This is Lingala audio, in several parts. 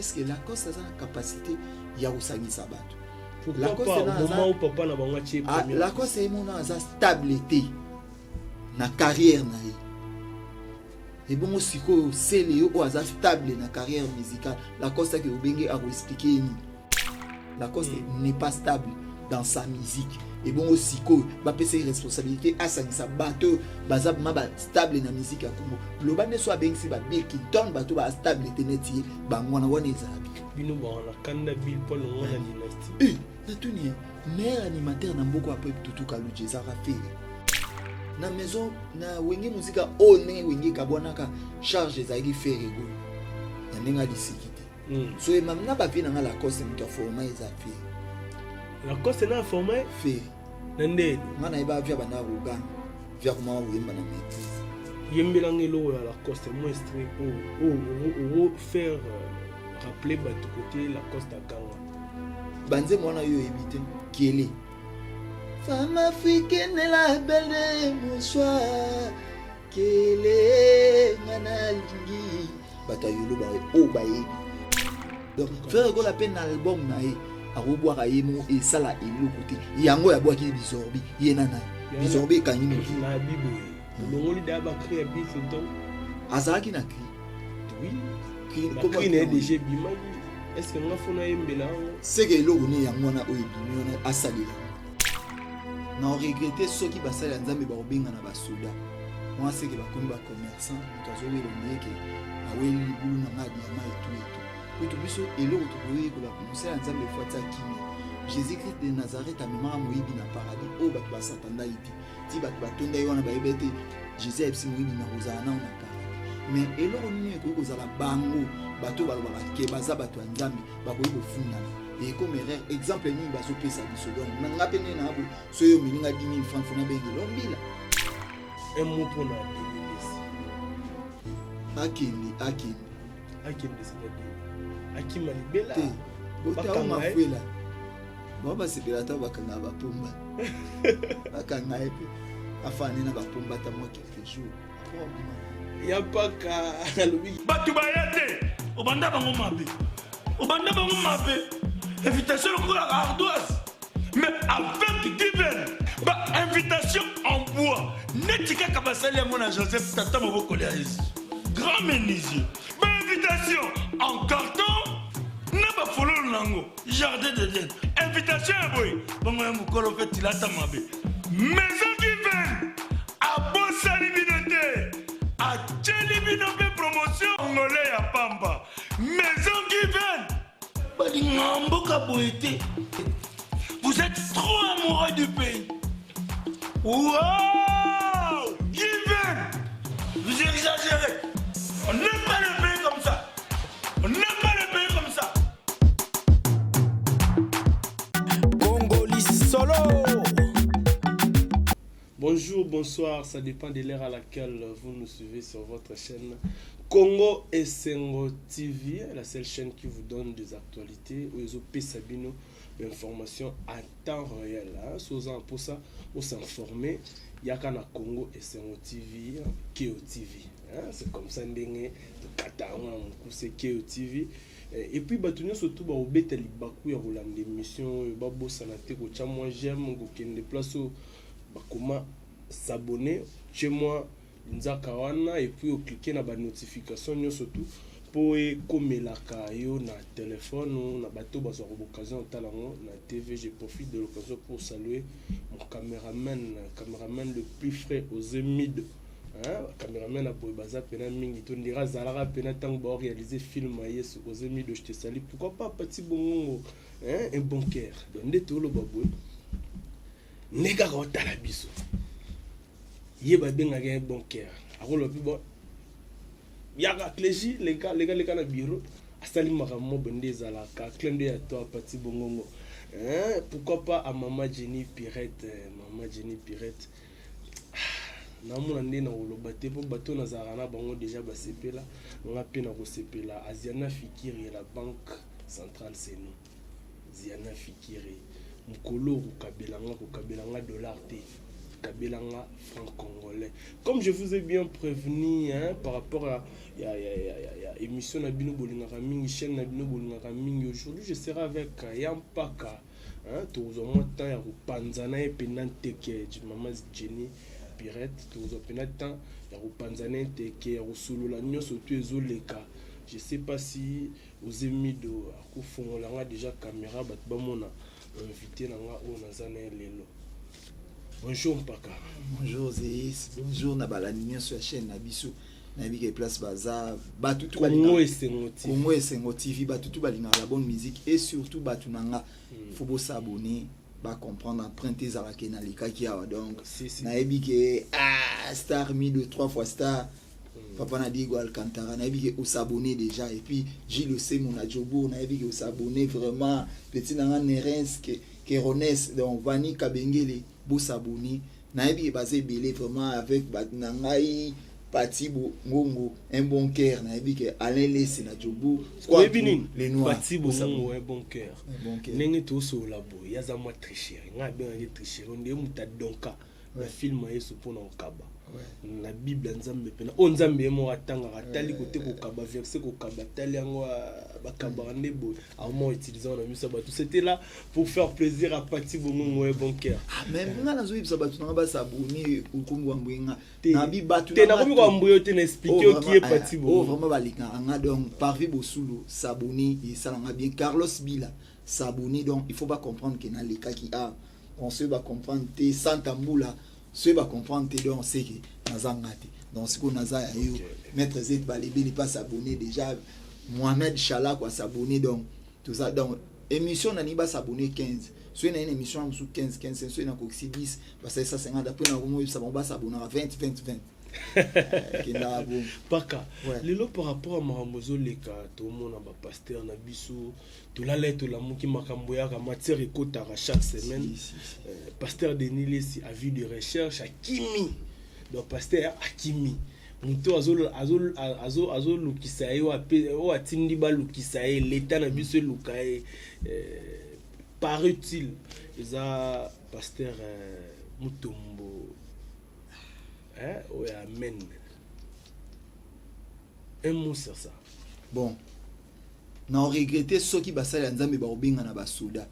Est ce que Lacoste aza na capacité ya kosangisa bato? Papa na bango atie. Ah, Lacoste ye mona aza stable te na carrière na ye. Ebongo sikoyo sele yo oyo aza stable na carrière musicale, Lacoste ake obenge, akoexpliquer ye nini? Lacoste n'est pas stable dans sa musique. Ebongo sikoyo bapesa ye responsabilité asangisa bato oyo baza ma bastable na musique ya Congo? Loba nde so abengisi ba Bill Clinton, bato bastable te neti ye, bango wana wana ezala bino bawana kanda Bill mpo alongwa na Dynastie. Eh, natuni ye, meilleur animateur na mboka après Tutu Kaluji ezalaka Ferre na maison na Wenge Muzika. Oyo ndenge Wenge ekabwanaka, charge ezalaki Ferre Gola na ndenge alisiki te. So emami na bavie na nga, Lacoste moto aforma eza Ferre. Lacoste na aforma Ferre. Na ndeni? Nga nayeba avia banda koganga, via komaka koyemba na maîtrise. Yembelanga eloko ya Lacoste, mo extrait oyo faire rappeler bato kote Lacoste akanga. Banzembo wana yo oyebi te. Kiele femme africaine, la belle de bonsoir, kele nga nalingi bato ya yolo oyo bayebi. Donc Ferre Gola mpe na album na ye akobwaka ye mo esala eloko te. Yango yabwaki bizorbi ye na nani, bizorbi ekangi motu. Na biboye olongoli da bacri ya Bill Clinton. Azalaki na cri. Oui, bacri na ye déjà ebimaki. Est ce que nga fona yembela yango? Seke eloko nini yango wana oyo ebimi wana asalela na regretter? Soki basali ya Nzambe bakobenga na basoda mwa seke bakomi bacommerçant, moto azowela ondiyeke aweli libulu na nga diama etu etu. Kutu biso eloko tokoyekola, mosala ya Nzambe efo atia kimia. Jésus Christ de Nazareth amemaka moyibi na paradis oyo bato basatanda ye te, ti bato batonda ye wana bayebi ete Jésus ayebisi moyibi na kozala nao na paradis. Mais eloko nini ekoki kozala bango bato balobaka ke baza bato ya Nzambe bakoki kofundana ekomi erreur? Exemple nini bazopesa biso? Donc na nga mpe nde na boye, so yo omelinga 10 000 francs, fona bengela ombila. Un mot mpona Denis. Akende, akende. Akende, c'est-à-dire akima libela? Te, botao mafuela bao basepela ata bakanga bapomba, bakanga ye mpe afane na bapomba ata mwa quelques jours. Ya mpaka alobi. Bato baya te, obanda bango mabe, obanda bango mabe. Invitation lokola ardoise, mais avec Given, ba invitation en bois neti kaka basali yango na Joseph, tata mobokoli ya Yesu, grand menuisier. Bainvitation en carton na bafololo nango, jardin d'Eden. Invitation ya boye bongo ya mokolo mpe tilata mabe. Maison Given abosani bino te, atieli bino mpe promotion ngole ya pamba. Maison Given balinga mboka boye te. Vous êtes trop amoureux du pays. Wow, Given, vous exagérez. On n'aime pas le pays comme ça, on n'aime pas le pays comme ça. Congoli solo. Bonjour, bonsoir, ça dépend de l'heure à laquelle vous nous suivez sur votre chaîne Congo Esengo TV, la seule chaîne qui vous donne des actualités, où ils ont Sabino, l'information à temps réel. Hein. Soza pour ça, pour s'informer, il y a Congo Esengo TV, Keo TV. Hein. C'est comme ça, ndenge, kata c'est Keo TV. Et puis bato nyonso tu baobeta libaku ya kolanda émission oyo, babosana te kotya mwa j'aime, kokende place oyo bakoma s'abonner chez moi nzaka wana, et puis ocliquer na banotification nyonso tu mpo ekomelaka yo na telefone na bato bazwaka occasion otala yango na TV. Je profite de l'occasion pour saluer mon caméraman, caméraman le plus frais aux Zémide, hein? Caméraman aboye baza pena mingi to ndira azalaka pena ntango baoréaliser film ya Yesu. Ozemido, je te salue. Pourquoi pas Pati Bongongo, hein? Un bon cœur. Donc nde toloba boye, nde kaka otala biso ye babengaka un bon cœur, akoloba mpe bon yaka clégi, leka leka leka na bureau, asali makambo mo boye nde ezalaka. Clin d'œil à toi, Pati Bongongo, hein? Pourquoi pas à Mama Jenny Pirette, Mama Jenny Pirette. Namona nde na koloba te mpo bato nazalaka na bango déjà basepela, nga mpe na kosepela. Aziana Fikiri ya la Banque Centrale, c'est nous. Ziana Fikiri, mokolo okokabela nga, kokabela nga dollar te. Kabelanga franc congolais. Comme je vous ai bien prévenu, hein, par rapport à ya, ya, ya, ya, ya émission na bino bolingaka mingi, chaîne na bino bolingaka mingi, aujourd'hui je serai avec Yampaka, hein, tozwa mwa temps ya kopanzana ye mpenza nteke, mama Jenny Pirette, tozwa mpenza temps ya kopanzana ye nteke, ya kosolola nyonso to ezoleka. Je sais pas si Ozemido akofongola nga déjà caméra, bato bamona invité na nga oyo naza na ye lelo. Bonjour Mpaka. Bonjour Zéis, bonjour na balandi nyonso ya chaîne na biso. Nayebi ke place baza bato tu Congo Esengo TV. Congo Esengo TV, bato tu balingaka la bonne musique et surtout bato na nga, faut bos'abonner, bacomprendre empreinte ezalaka nalekaki awa. Donc Si, si. nayebi ke, ah, star mido trois fois star, papa na Diego Alcantara, nayebi ke os'abonner déjà. Et puis Gilles Osemo na Jobour, nayebi ke os'abonner vraiment. Petit na nga Nerens Kerones, donc Vani Kabengele, bos'abonner. Nayebi ke baza ebele vraiment avec bato na ngai, Pati Ngongo, un bon cœur. Nayebi ke Alain Lese na Jobour. Oyebi nini? Les Noirs. Pati Bongongo, un bon cœur. Un bon cœur. Ndenge tosolola boye, aza mwa tricherie. Ngai abengaki tricherie nde moto adonka na film ya Yesu mpona kokaba na Bible ya Nzambe mpena oyo Nzambe ye moko atangaka, atali kote kokaba verset, kokaba atali yango, ah, bakabaka nde boye, aoma utiliser wana miso ya bato. C'était là pour faire plaisir à Pati Bongongo et bon cœur. Ah, mais nga nazoyebisa bato nanga bas'abonner, okombo bamboye nga. Te. Nabi bato Te, nakomi koambuye yo te, na expliquer yo qui est Pati Oh, Bongongo. vraiment balingaka nga. Donc Parvi Bosulu, s'abonner, esalanga bien. Carlos Bila, s'abonner. Donc il faut bacomprendre ke nalekaki a bon, soki bacomprendre te, Santa Mbula, soki bacomprendre te, donc c'est que naza nga te. Donc sikoyo naza ya yo. Maître Zet Balebeli pas s'abonner déjà, Mohamed Chalako s'abonner. Donc toza, donc émission nani, bas'abonner 15. Soki na ye na émission ya mosusu 15 15, soki nakokisi 10, basali 150. Après nakomoyebisa bango bas'abonnaka 20 20 20. Kendaka bongo. Paka. Ouais. Lelo, par rapport à makambo ezoleka, tomona bapasteur na biso, tolala ye, tolamuki, makambo yaka matière ekotaka chaque semaine. Si, si, si. Pasteur Denis Lesi, avis de recherche, akimi. Donc pasteur akimi, moto azolukisa ye, oyo atindi balukisa ye, leta na biso eluka ye, paraît-il eza pasteur Mutombo, hein, oyo. Amen. Un mot sur ça? Bon, na regretter soki basali ya Nzambe bakobengana basoda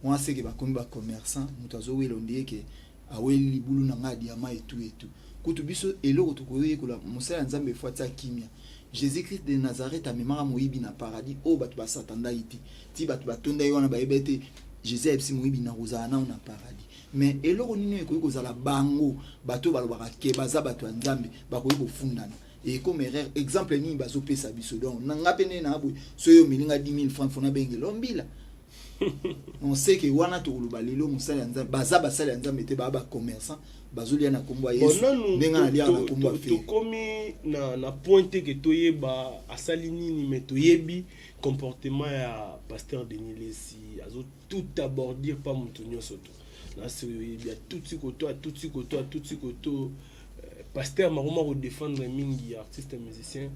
wana, seke bakomi bacommerçant. Moto azowela ondie ke aweli libulu na ngai ya diamant etu etu. Kutu biso eloko tokoyekola, mosali ya Nzambe efo atia kimia. Jésus Christ de Nazareth amemaka moyibi na paradis oyo bato basatandaki te, ti bato batonda ye wana, bayeba ete Jésus ayebisi moyibi na kozala nao na paradis. Mais eloko nini oyo ekoki kozala bango bato oyo balobaka ke baza bato ya Nzambe bakoki kofundana ekoma erreur? Exemple nini bazopesa biso? Donc na nga mpe nde na boye, soki omelinga 10 000 francs, fona bengela ombila. On sait que wana tokoloba lelo mosali ya Nzambe, baza basali ya Nzambe te, baa bacommerçant, bazolia na nkombo ya Yesu ndenge naliaka na nkombo ya Fere. Tokomi na point te ke toyeba asali nini, mais toyebi comportement ya pasteur Denis Lesi, azo tout abordir pa moto nyonso to nasi oyebi, atuti koto, atuti koto, atuti koto. Pasteur makoma kodéfendre mingi artiste musicien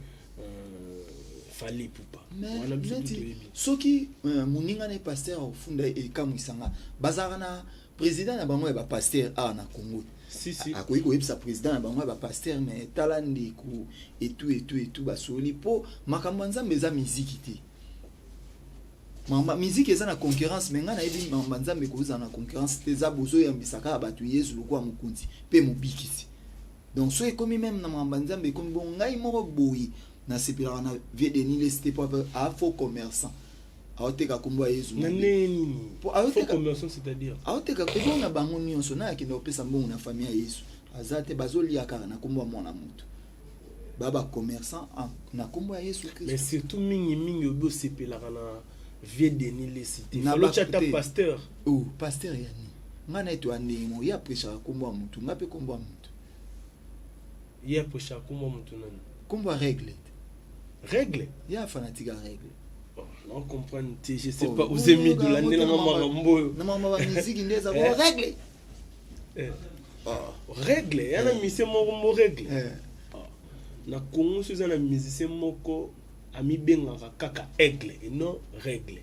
Fally Ipupa. Wana biso toyebi. Soki moninga na ye pasteur akofunda, ekamwisanga. Bazalaka na président na bango ya bapasteur awa na Congo. Si, si. Akoki koyebisa président na bango ya bapasteur, mais tala ndeko, etu etu etu, basoli mpo makambo ya Nzambe eza miziki te. Miziki eza na concurrence, mais ngai nayebi makambo ya Nzambe ekozala na concurrence te. Eza bozoyambisa kaka bato Yesu lokola mokonzi mpe mobikisi. Donc so ekomi même na makambo ya Nzambe, ekomi bongo. Ngai moko boye nasepelaka na vieux Denis Lesi te, po a faux commerçant, aoteka nkombo ya Yesu. Na ndenge nini? Faux commerçant, c'est-à-dire? Aoteka ebongo na bango nyonso na akende kopesa mbongo na famille ya Yesu aza te. Bazolia kaka na nkombo ya mwana moto, ba bacommerçant na nkombo ya Yesu. Mais surtout mingimingi obi osepelaka na vieux Denis Lesi te, falo ata pasteur. Oh, pasteur ya nini? Ngai na ye toya ndenge moko. Ye aprêchaka nkombo ya motu, ngai mpe nkombo ya motu. Ye aprêchaka nkombo ya motu nani? Nkombo ya règle. Règle? Ye afanatique ya règle. Non, comprendre te, je sais pas ozemi dolandelanga makambo oyo. Na makambo ya bamiziki nde eza règle. Règle ya na musicien moko mo règle na Congo, so eza na musicien moko amibengaka kaka aigle et non règle.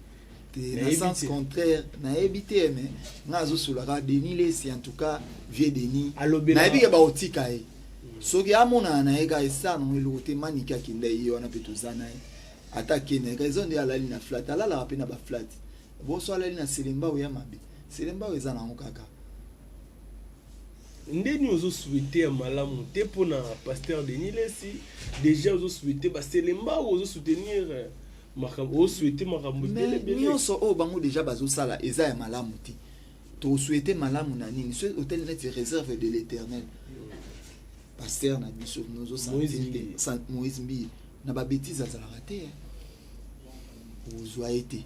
Te, na sens contraire, nayebi te, mais nga azosolaka Denis Lesi. En tout cas, vieux Denis, nayebi ke baotika ye. Soki amonana na ye kaka, esala nango eloko te. Maniki akenda ye wana mpe toza na ye. Ata akenda ye kaka, eza nde alali na flat, alalaka mpe na baflat. Boso alali na Selemba oyo ya mabe, Selemba oyo eza nango kaka. Ndeni ozosouhaiter ya malamu te mpona pasteur Denis Lesi. Déjà ozosouhaiter baselemba, ozosoutenir makambo, osouhaiter makambo ebele ebele. Nyonso oyo bango déjà bazosala eza ya malamu te. Tosouhaiter malamu na nini? So hôtel neti Réserve de l'Éternel, pasteur na biso Moïse Mbiye, na babêtises azalaka te, ozwa ye te.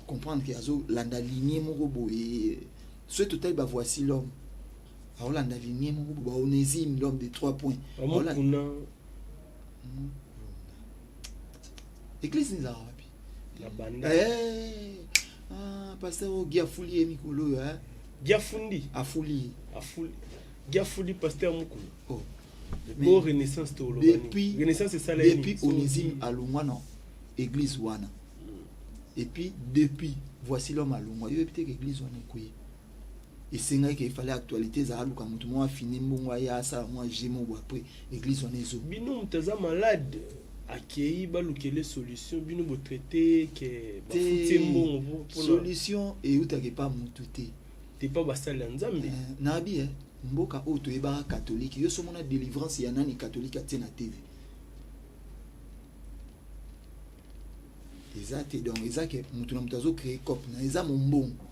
Comprendre ke azolanda ligne moko boye. Soki totali ba Voici l'homme, aolanda ligne moko boye. Baonésime, l'homme de trois points. Kuna. Église ezalaka wapi? Na banda. Ah, pasteur oyo Gi afuli ye mikolo oyo. Gi afundi. Afuli ye. Afuli, Gi afuli pasteur Mokulu. Oh. Bo Renaissance toloba. Depuis Renaissance esala. Depuis Onésime alongwa na église wana, et puis depuis Voici l'homme alongwa, yo yebi te ke église wana ekoyi. Esengaki efale actualité ezala, aluka motu moko afini mbongo, aya asala mwa je moko, après église wana ezo Bino, moto aza malade, akei, balukele solution, bino botraiter ke bafuti mbongo mpona Solution eutaka epa motu te. Te, pa basali ya Nzambe. Nabi mboka oyo toyebaka catholique, yo somona délivrance ya nani catholique atie na TV? Eza te. Donc eza ke motu na moto azocréer cope na eza mombongo.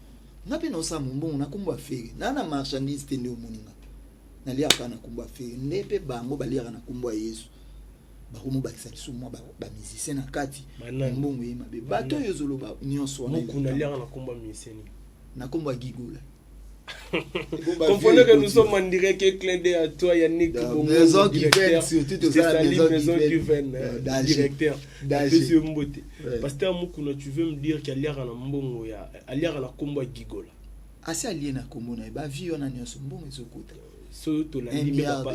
Nga mpe naosala mombongo na nkombo ya Ferre, na marchandise te. Nde omoninga naliaka na nkombo ya Ferre, nde mpe bango baliaka na nkombo ya Yesu. Bakomobakisa lisusu mwa bamusicien na kati, mbongo ye mabe. Bato oyo ozoloba nyonso wana, naliaka na nkombo ya musicien? Na nkombo ya Gigola. Comprenez que nous sommes en direct et clin d'œil à toi, Yannick Bongo, Maison directeur. Surtout tout ça, Maison, Maison Given, directeur. Monsieur Mbote. Pasteur Mukuna, tu veux me dire qu'il y a na mbongo ya aliaka na kombo ya Gigola? Asi alie na kombo na ye, bavie wana nyonso, mbongo ezokota. So tolandi bien ba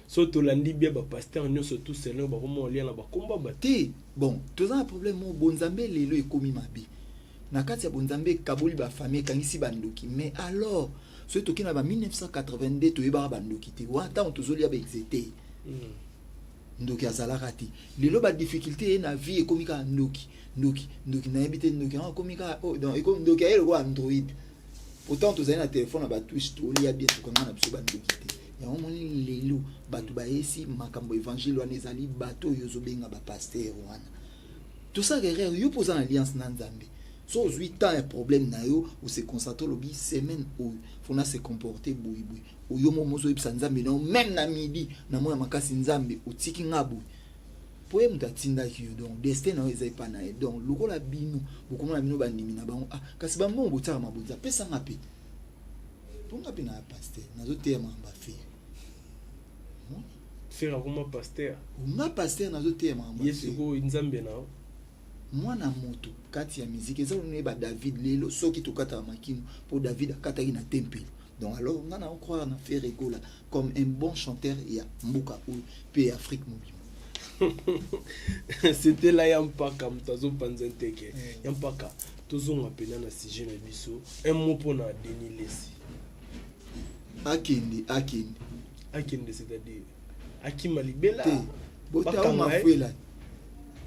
so tolandi bien, ba pasteur nyonso tout selon bakoma olia na bakombo ba Te, bon, toza na problème moko. Bonzambe lelo ekomi mabe. Na kati ya bonzambe ekaboli bafamille, ekangisi bandoki. Mais alors soki tokei na ba 1982, toyebaka bandoki te. Wana ntango tozolia baexete, ndoki azalaka te. Lelo badifficulté ye na vie ekomi kaka ndoki, ndoki, ndoki. Nayebi te, ndoki yango akomi kaka, oh, donc ekomi ndoki aye lokola Android. Pourtant tozali na telefone na batouche, tolia bien, tokanga na biso bandoki te. Yango moni lelo bato bayesi makambo évangile wana. Ezali bato oyo ozobenga bapasteur wana, tosalaka erreur. Yo mpo oza na alliance na Nzambe, so ozwi temps ya problème na yo, ose concentre, olobi: semaine oyo fona se comporter boyeboye. Oyo mo mozoyebisa Nzambe na yo, même na midi na moi ya makasi: Nzambe, otiki nga boye mpo ye moto atindaki yo. Donc destin na yo eza epa na ye. Donc lokola bino bokomona bino bandimi na bango, ah, kasi bambongo botiaka mabonza, apesanga mpe mponga mpe na ya pasteur, nazoteya makambo ya Ferre. Ferre akoma pasteur? Nga pasteur, nazoteya makambo. Ye sikoyo Nzambe na yo? Mwana moto kati ya miziki eza oyeba David. Lelo soki tokataka makino mpo David akataki na tempelo. Donc alors nga na croire na Ferre Gola comme un bon chanteur ya mboka oyo mpe ya Afrique mobimba. C'était là ya Mpaka, moto azopanza nteke ya Mpaka. Tozonga mpena na sujet na biso. Un mot mpona Denis Lesi. Akende, akende. Akende, c'est-à-dire akima libela? Te, botao mafuela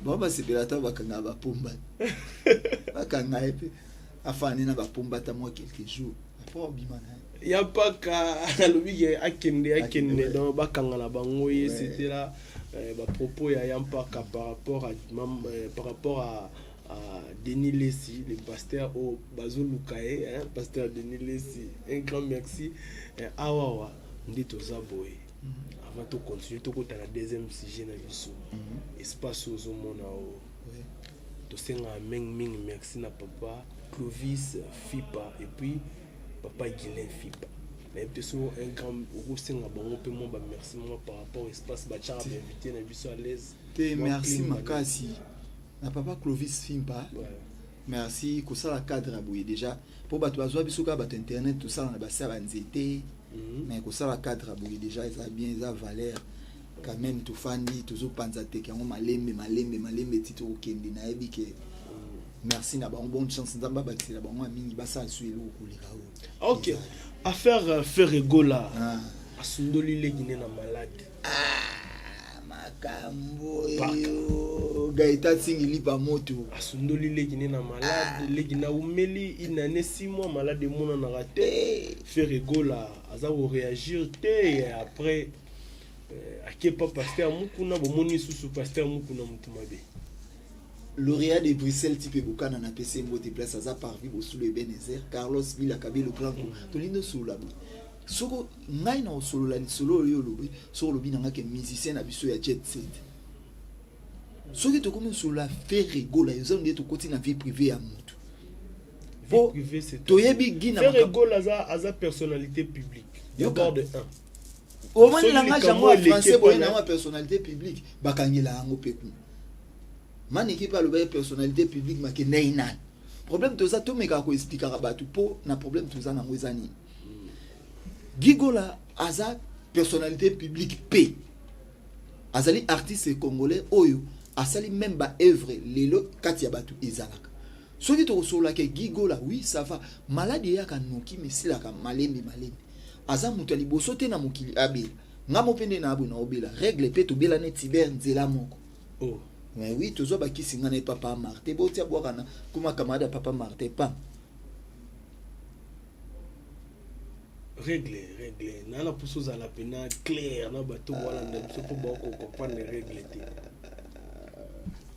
bao basepela ata bakanga bapomba, bakanga ye mpe afandi na bapomba ata mwa quelques jours, après obima na ye. Ya Mpaka alobi ke akende, akende, donc bakanga na bango ye. C'était là bapropos ya Mpaka par rapport à Denis Lessi, le pasteur au bazoluka ye, hein, pasteur Denis Lessi, un grand merci. Awawa nde toza boye. Avant to continuer, tokota na deuxième sujet na biso. Espace ozomona o, tosengaka mingi mingi merci na papa Clovis Fipa et puis papa Guilin Fipa. Nayebi te so un grand okosenga bango mpe mwa bamerci mwa par rapport espace batiaka bainvité na biso à l'aise. Te, merci makasi na papa Clovis Fimpa. Merci kosala cadre ya boye déjà, mpo bato bazwa biso kaka bato internet, tosala na basi ya banzete. Mais kosala cadre ya boye déjà eza bien, eza valeur quand même. Tofandi, tozopanza teke yango malembe malembe malembe ti tokokende. Nayebi ke. Merci na bango, bonne chance, Nzambe abakisela bango ya mingi, basala su eloko koleka oyo. Ok, affaire Ferre Gola. Ah. Asundoli leki ne na malade. Ah, makambo oyo Gaëtan Tsingi lipa moto. Asundoli leki ne na malade, leki na umeli une année 6 mois, malade emonanaka te. Ferre Gola aza koréagir te et après akepa pasteur Mukuna, bomoni lisusu pasteur Mukuna motu mabe. Lauréat de Bruxelles, type Bokana, na pesi mbote place aza, parvi Bosolo, Ebenezer Carlos Bila Kabelo Clanco. Tolingi osolola boye, soko ngai na osolola lisolo oyo olobi, soko olobi na nga ke musicien na biso ya jet set, soki tokomi osolola Ferre Gola, eza nde tokoti na vie privée ya motu. Vie privée, c'est Toyebi Gi na Ferre Gola aza personnalité publique. Yoka. D'abord de un. Omoni Soki langage likambo yango ya eleki français boye epana- nango ya personnalité publique, bakangela yango mpe kuna. Maneki mpe alobaki personnalité publique, makendai nani. Problème toza, tomekaka koexplikaka bato mpo na problème toza nango eza nini. Guy Gola aza personnalité publique mpe azali artiste congolais oyo asali même baœuvre lelo kati ya bato ezalaka. Soki tokosololaka Guy Gola, oui, ça va, maladi eyaka noki, mesilaka malembe malembe. Aza moto ya liboso te na mokili abela. Nga mo mpe nde na aboye na obela règle mpe tobela ne tiber nzela moko. Oh. Mais oui, tozwa bakisi nga na ye. Papa Martin botia bwaka na kuma camarade ya papa Martin pam. Règle na mposo ozala mpena clair na bato bolanda biso mpo bakocomprendre règle te.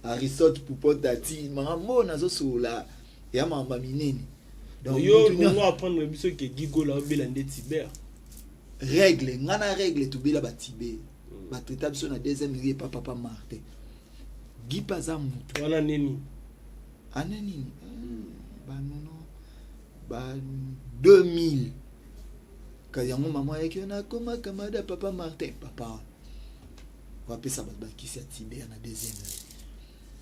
Aristote Pupota ti makambo oyo nazosolola ya makambo ya minene. Donc, yo mutu bongo apprendre biso ke Guy Gola obela nde tiber. Règle, nga na règle tobela batibe, batraita biso na deuxième rie pa papa Martin. Gi mpe aza motu. Wana nini? Ane nini? Banono ba 2000 ka yango mama ayaki wana, akoma camarade ya papa Martin, papa wana wapesa bato bakisi ya tiber na deuxième heure.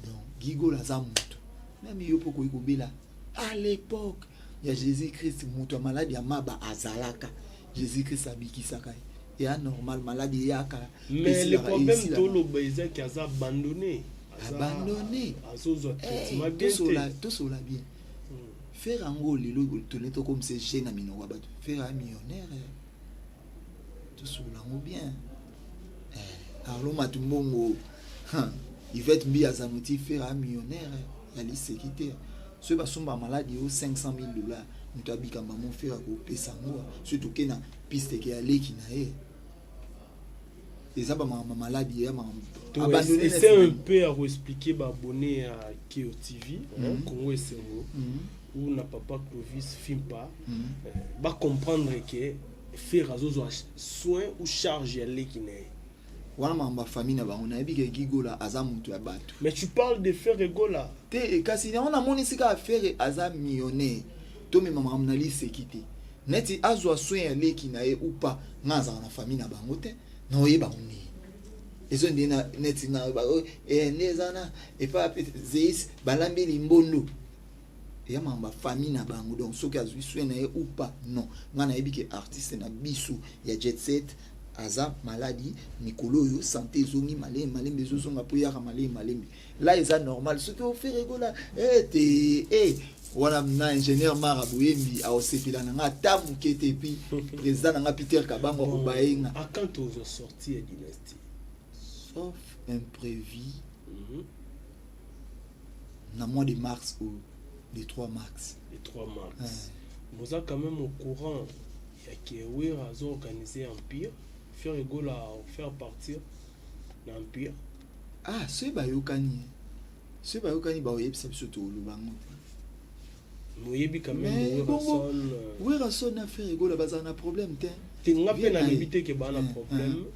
Donc Guy Gola aza motu, même yo mpo okoki kobela. À l'époque ya Jésus Christ, moto ya maladi ya maba azalaka, Jésus Christ abikisaka ye. Eya normal, maladi eyaka. Mais le esilaka, problème esilaka. toloba ezaki aza abandonné. Abandonné. Azozwa traitement Eh, bien tosola te. Tosola bien, Ferre yango lelo tole tokomisa ge na minoko ya bato. Ferre ya millionnaire, eh. Tosola yango bien. Eh, Arlo Matumbongo, Yvette Mbi Azanoti, Ferre ya millionnaire, eh. Ya liseki te. Soki basomba maladi oyo 500 000 $, moto abikamba mo, Ferre akopesa yango. Soki toke na piste ke aleki na ye, eza bamakambo maladi ya makambo abandonné. Essaie un peu à expliquer baabonné ya Keo TV, hein, Congo Esengo, ou na papa Clovis Fimpa, bacomprendre ke Ferre azozwa soin ou charge ya leki na ye. Wana makambo ya famille na bango. Nayebi ke Guy Gola aza moto ya bato. Mais tu parles de Ferre Gola. Te, kasi yango namoni sika affaire aza millionnaire, tomema makambo na liseki te. Neti azwa soin ya leki na ye ou pas, nga azalaka na famille na bango te, na oyeba ngo nini ezo nde na neti nga nde eza na epa zeis balambi limbondo eya makambo ya famille na bango. Donc soki azwi soin na ye ou pas, non, nga nayebi ke artiste na biso ya jet set aza maladi. Mikolo oyo santé ezongi malembe malembe, ezozonga mpo eyaka malembe malembe. La eza normal. Soki oFerre Gola te, wana na ingénieur Mara Boyembi aosepela na nga ata moke te. Puis président na nga Peter Kabango akobaye nga. À quand tozwa sortie ya dynastie? Sauf imprévu, na mois de mars ou le 3 mars. Le 3 mars. Boza quand même au courant ya ke Wera azo organiser empire, Ferre Gola faire partir na empire? Ah, soki bayokani, baoyebisa biso, toloba yango te. Moyebi quand même. Mais bongo Werason Werason na Ferre Gola bazala na problème te. Te, nga mpe Vie na nalobi ye. te ke baa na problème.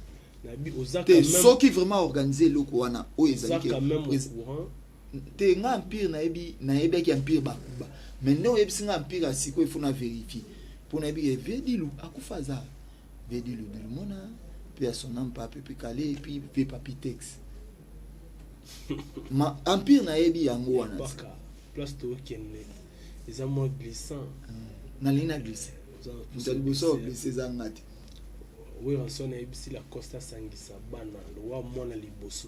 Nabi oza Te quand même soki vraiment organise eloko wana oyo oza ezali quand même au courant. Te, nga empire nayebi, nayebaki empire bakuba, mais nde oyebisi nga empire ya sikoyo, il faut na vérifie mpo nayebi ke Vedilu akufa, aza Vedilu Dilumona mpe ya son âme pape mpe kale, et puis ve Papi Tex ma empire nayebi yango wana. Paka place tokende eza mwa glissant. Nalingi na glisse. Oza na Moto ya liboso glisse eza nga te. Werrason ayebisi Lacoste asangisa bana lowa mwana liboso.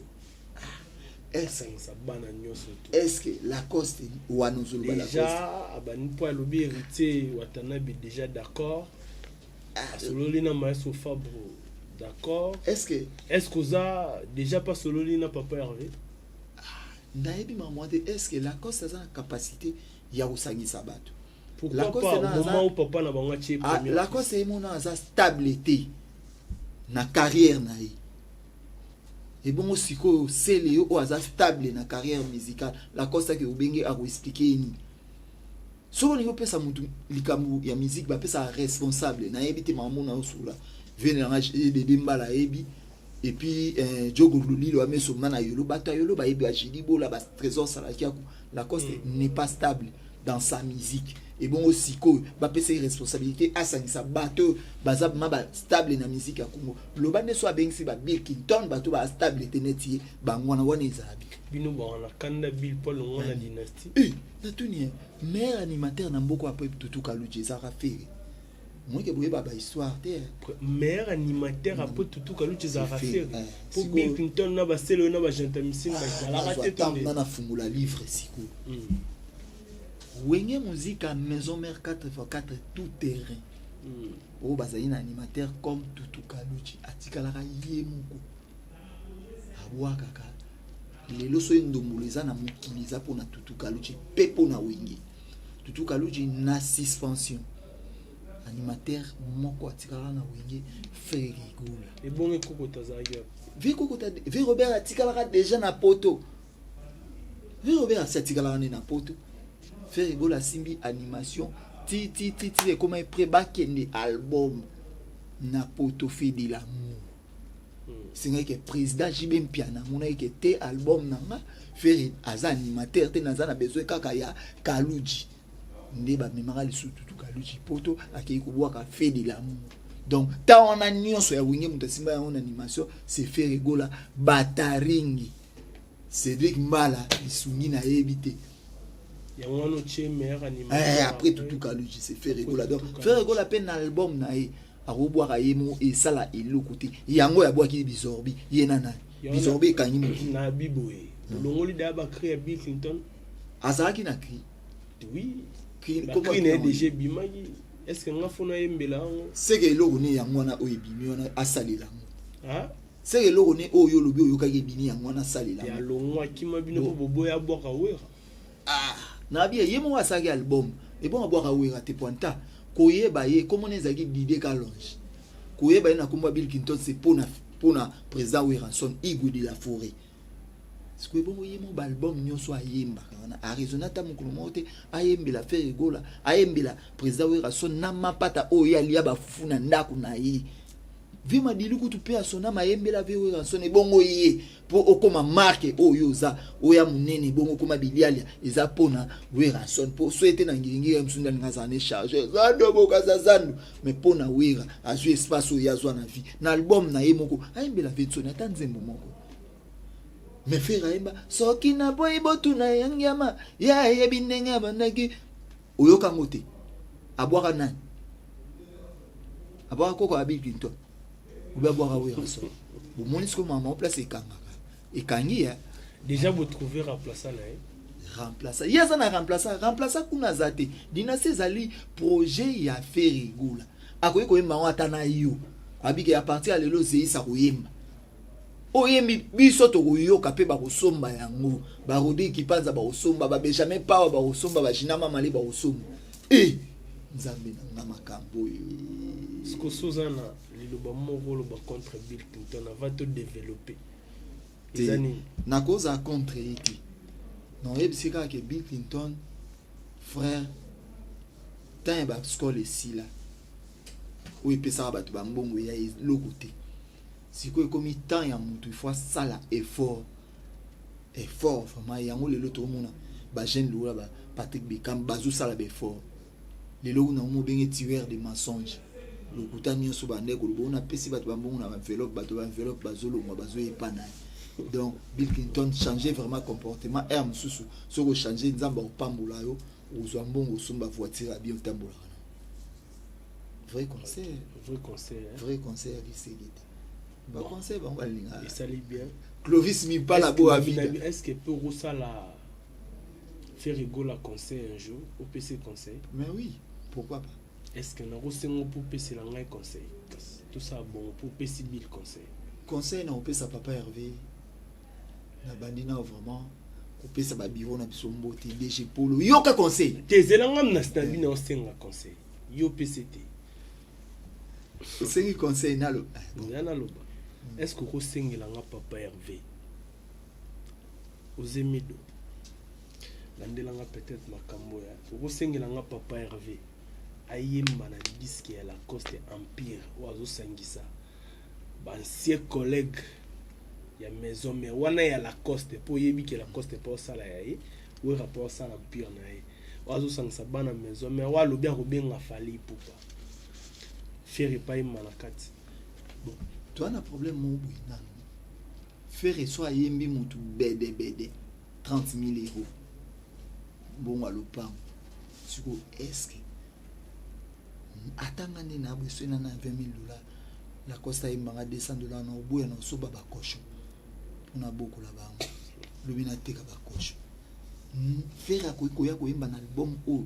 Asangisa bana nyonso to. Est ce que Lacoste wana ozoloba? Déjà abandi, mpo alobi Héritier Watanabe déjà d'accord, asololi na maestro Fabro, d'accord. Est ce que Est ce que oza déjà pas sololi na papa Hervé? Nayebi mama te. Est ce que Lacoste aza na capacité ya kosangisa bato? Pourquoi pas, moment où papa na bango atie? Ah, Lacoste ye mona aza stable te na carrière na ye. Ebongo sikoyo sele yo oyo aza stable na carrière musicale, Lacoste ake obenge, akoexpliquer ye nini? Soki olingi opesa motu likambo ya musique, bapesaka responsable. Nayebi te makambo na osola vene nanga bebe mbala ayebi. Et puis Jogo Lolilo ameso mana yolo, bato ya yolo bayebi, bajili bola, batrésor Salakiaku. Lacoste n'est pas stable dans sa musique. Ebongo sikoyo bapesa ye responsabilité asangisa bato baza ma bastable na musique ya Congo? Loba nde so abengisi babill Clinton, bato bastable te neti ye, bango wana wana ezala bi. Bino bawana kanda Bill mpo alongwa na Dynastie. Eh, natuni ye, meilleur animateur na mboka après Tutu Kaluji ezalaka Ferre. Moke boyeba bahistoire te. Meilleur animateur après Tutu Kaluji ezalaka Ferre, po Bill Clinton na basele oyo na bagentamisine bazalaka te. Na nafungola livre sikoyo. Wenge Muzika Maison Mère 4x4 tout terrain, oyo bazali na animateur comme Tutu Kaluji, atikalaka ye moko abwakaka. Lelo soki ndombolo eza na mokili, eza mpona Tutu Kaluji mpe mpona Wenge. Tutu Kaluji na suspension, animateur moko atikalaka na Wenge, Ferre Gola. Ebongo Ekokota azalaki wapi? Ve Kokota, ve Robert atikalaka déjà na poto. Ve Robert asi atikalaka nde na poto. Ferre Gola asimbi animation ti ti ti ti ekoma prêt, bakende album na poto, Fait de l'amour. Esengaki ke président JB Mpiana amonaki ke te, album na nga, Ferre aza animateur te, naza na besoin kaka ya Kaluji. Nde bamemaka lisusu Tutu Kaluji poto, akei kobwaka Fait de l'amour. Donc ntango wana nyonso ya Wenge, moto asimba yango na animation, c'est Ferre Gola. Bataringi Cédric Mbala lisungi nayebi te. Yango wana otie meilleur animateur. Eh, après Tutu Kaluji, c'est Ferre Gola. Donc Ferre Gola mpe na album na ye akobwaka ye mo, esala eloko te. Yango yabwaki bizorbi ye na nani, bizorbi ekangi mokili. Na biboye olongoli daya bacri ya Bill Clinton. Azalaki na cri? Oui, bacri na ye déjà ebimaki. Est ce que nga fona yembela yango? Seke eloko ne yango wana oyo ebimi wana asalela yango? Seke eloko ne oyo olobi oyokaki ebimi yango wana asalela? Yango alongwa, akima bino mpo boboya abwaka Wera. Ah, nabi ye moko asalaki album, ebongo abwaka Wera te. Po anta koyeba ye, komona ezalaki Didie Kalonge. Koyeba ye na kombo ya Bill Clinton, c'est mpona président Werrason, Igwe de la forêt. Sikoyo ebongo ye moko, baalbum nyonso ayembaka wana, araisonne ata mokolo moko te ayembela Ferre Gola, ayembela président Werrason na mapata oyo ye alia bafufu na ndako na ye. Ve Madilu kutu mpe asona mayembela ve Werrason. Ebongo ye mpo okóma marke oyo oza oya monene, ebongo okóma bilialia, eza mpona Werrason. Mpo so ete na ngiringiri ya mosusu nde alinga azala ne chargeur zando bokaza zando, mais mpo na Wera azwi espace oyo azwa na vie na album na ye moko, ayembela Vetsoni ata nzembo moko. Mais Ferre ayemba soki naboyi botuna yangiama, ye ayebi ndenge abandaki. Oyokango te? Abwaka nani? Abwaka koko ya Bill Clinton obi abwaka Werrason. Bomoni sikoyo mama place ekangaka, ekangi ya. Déjà botrouve remplaçant na ye? Remplaçant, ye aza na remplaçant? Remplaçant kuna aza te. Dynastie ezali projet ya Ferre Gola. Akoki koyemba yango ata na yo abike. À partir ya lelo, Zeisa koyemba oyembi, biso tokoyoka mpe bakosomba yango. Barodri Kipanza bakosomba, babenjamin Pawa bakosomba, bagina Mamale bakosomba. E Nzambe na nga, makambo oyo! Sikoso oza na liloba moko oloba contre Bill Clinton avant todévelopper, eza nini? Nakozala contre ye te. Naoyebisi kaka ke Bill Clinton, frère, temps ya baskole esila oyo epesaka bato bambongo ya eloko te. Sikoyo ekomi temps ya motu, il faut asala effort, effort vraiment. Yango lelo tokomona bajeune lokola ba Patrick Bekam bazosala baeffort. Lelo kuna mobenge tueur de mensonge, lokuta nyonso bande koloba oyo napesi bato bambongo na baenveloppe, bato baenveloppe bazolongwa, bazoyepa na ye. Donc Bill Clinton, changer vraiment comportement. Aire mosusu soki ochange, Nzambe akopambola yo, ozwa mbongo, osomba voiture ya bien, otambolaka na. Vrai conseil. Vrai conseil, hein? Vrai conseil ya liseki te, baconseil bango balingaka. Esali bien. Clovis Mimpala bo abida. Est-ce que peut okosala Ferre Gola conseil un jour, opesi conseil? Mais oui, pourquoi pas. Est-ce que nakosengo mpo opesela ngai conseil? Kasi tosala bongo mpo opesi Bill conseil. Conseil na opesa papa Hervé, nabandi nao vraiment kopesa babiro na biso mbote. DG Polo, yoka conseil. Te, ezela nga na nabi na osenga conseil, yo opesi te. Osengi conseil nalo. Nzela naloba. Est ce que okosengela nga papa Hervé Ozemido, landelanga peut-être makambo ya okosengela nga papa Hervé ayemba na disque ya Lacoste Empire oyo azosangisa baancien collègue ya Maison Mère wana ya Lacoste, mpo oyebi ke Lacoste mpo osala ya ye, Wera mpo osala Empire na ye oyo azosangisa bana Maison Mère oyo alobi akobenga Fally Ipupa, Ferre epai yemba na kati? Bon, toza na problème moko boye nanu. Ferre so ayembi motu bedebede 30 000 euros, mbongo ya lopango. Sikoyo est-ce ata nga nde na boye, soki nana 20 000 $, Lacoste ayembanga 200 $ na oboya na osoba bakosho mpona bokola bango, lobi nateka bakosho? Ferre akoki koya koyemba na album oyo